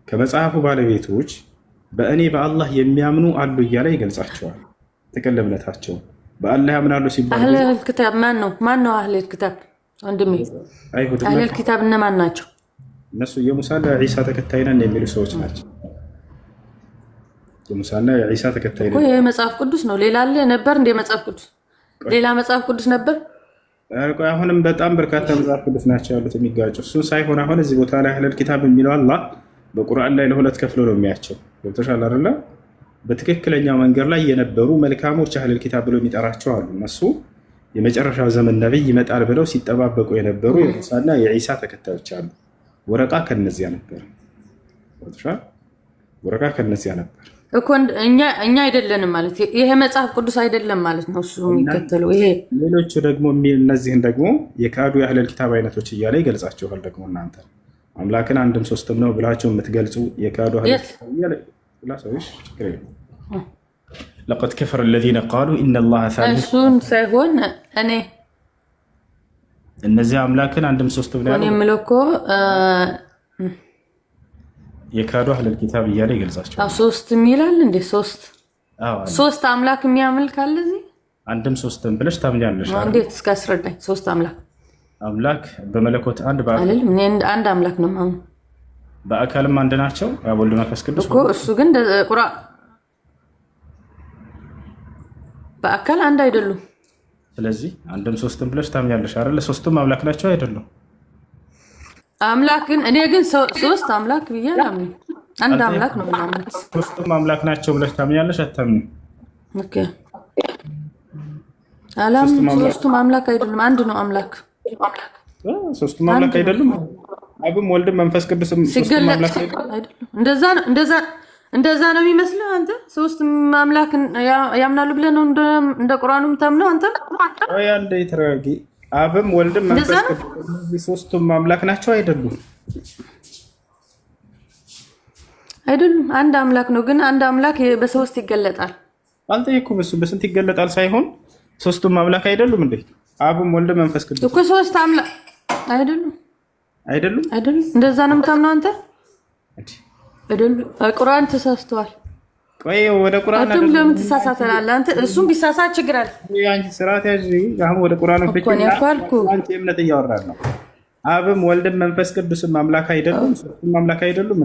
ከመጽሐፉ ባለቤቶች በእኔ በአላህ የሚያምኑ አሉ እያለ ይገልጻቸዋል። ጥቅል እምነታቸው በአላህ ያምናሉ ሲባል أهل الكتاب ማን ነው? ማን ነው أهل الكتاب ወንድሜ? አይሁድና أهل الكتاب እነማን ናቸው? እነሱ የሙሳና የዒሳ ተከታይ ነን የሚሉ ሰዎች ናቸው። የሙሳና የዒሳ ተከታይ እኮ ነን። ይሄ መጽሐፍ ቅዱስ ነው። ሌላ አለ ነበር እንደ መጽሐፍ ቅዱስ ሌላ መጽሐፍ ቅዱስ ነበር። ኧረ ቆይ፣ አሁንም በጣም በርካታ መጽሐፍ ቅዱስ ናቸው ያሉት የሚጋጩ። እሱን ሳይሆን አሁን እዚህ ቦታ ላይ أهل الكتاب የሚለው አላህ በቁርአን ላይ ለሁለት ከፍሎ ነው የሚያቸው። ገብቶሻል አይደለ? በትክክለኛው መንገድ ላይ የነበሩ መልካሞች أهل الكتاب ብሎ የሚጠራቸው አሉ። እነሱ የመጨረሻው ዘመን ነቢይ ይመጣል ብለው ሲጠባበቁ የነበሩ የሙሳና የዒሳ ተከታዮች አሉ። ወረቃ ከነዚያ ነበር። ገብቶሻል? ወረቃ ከነዚያ ነበር። እኮ እኛ አይደለንም ማለት ይሄ መጽሐፍ ቅዱስ አይደለም ማለት ነው። እሱ የሚከተለው ይሄ ሌሎቹ ደግሞ እነዚህን ደግሞ የካዱ የ أهل الكتاب አይነቶች እያለ ይገልጻችኋል። ደግሞ እናንተ አምላክን አንድም ሶስትም ነው ብላችሁ የምትገልጹ የካዱ أهل የት الكتاب እያለ ላሳይሽ፣ ችግር የለም። لقد كفر الذين قالوا إن الله ثالث እሱን ሳይሆን እኔ እነዚህ አምላክን አንድም ሶስትም ነው እኔ ያሉ የምለው እኮ የካዱ أهل الكتاب እያለ ይገልጻቸዋል። ሶስት የሚላል እንዴ? ሶስት አዎ አለ። ሶስት አምላክ የሚያመልክ አለ እዚህ? አንድም ሶስትም ብለሽ ታምኛለሽ አይደል? እንዴት? እስከ አስረዳኝ። ሶስት አምላክ አምላክ በመለኮት አንድ፣ አልልም እኔ። አንድ አምላክ ነው የማምነው በአካልም አንድ ናቸው። አብ ወልድ መንፈስ ቅዱስ እኮ። እሱ ግን ቁራ በአካል አንድ አይደሉም። ስለዚህ አንድም ሶስትም ብለሽ ታምኛለሽ አይደለ? ሶስቱም አምላክ ናቸው አይደሉም? አምላክ ግን እኔ ግን ሶስት አምላክ ብዬ አላምንም። አንድ አምላክ ነው የምናምነው። ሶስቱም አምላክ ናቸው ብለሽ ታምኛለሽ አታምኝም? Okay፣ አላምንም። ሶስቱም አምላክ አይደሉም። አንድ ነው አምላክ። ሶስቱም አምላክ አይደሉም? አብም ወልድም መንፈስ ቅዱስም ሶስቱም ሲገለጥ አምላክ አይደሉም? አይደሉም። እንደዛ ነው እንደዛ እንደዛ ነው የሚመስልህ አንተ። ሶስት አምላክ ያምናሉ ብለህ ነው እንደ ቁርአኑ የምታምነው አንተ? ቆይ አንዴ ተረጋጊ። አብም ወልድም እንደዛ መንፈስ ነው? ቅዱስ እነዚህ ሶስቱም አምላክ ናቸው አይደሉም? አይደሉም። አንድ አምላክ ነው፣ ግን አንድ አምላክ በሶስት ይገለጣል። አልጠየኩም። እሱ በስንት ይገለጣል ሳይሆን ሶስቱም አምላክ አይደሉም እንዴ? አብም ወልድም መንፈስ ቅዱስ እኮ ሶስት አምላክ አይደሉም። አይደሉም? አይደሉም። እንደዛ ነው የምታምነው አንተ? አይደሉም። ቁርአን ተሳስተዋል። ቆይ ወደ ቁርአን አንተም ለምን ትሳሳተላለህ አንተ? እሱም ቢሳሳት ችግር አለ አንቺ ስርዓት ያዥ። አሁን ወደ ቁርአን እኮ እኔ እኮ አልኩህ። አንቺ እምነት እያወራን ነው። አብም ወልድም መንፈስ ቅዱስም አምላክ አይደሉም? ሶስቱም አምላክ አይደሉም?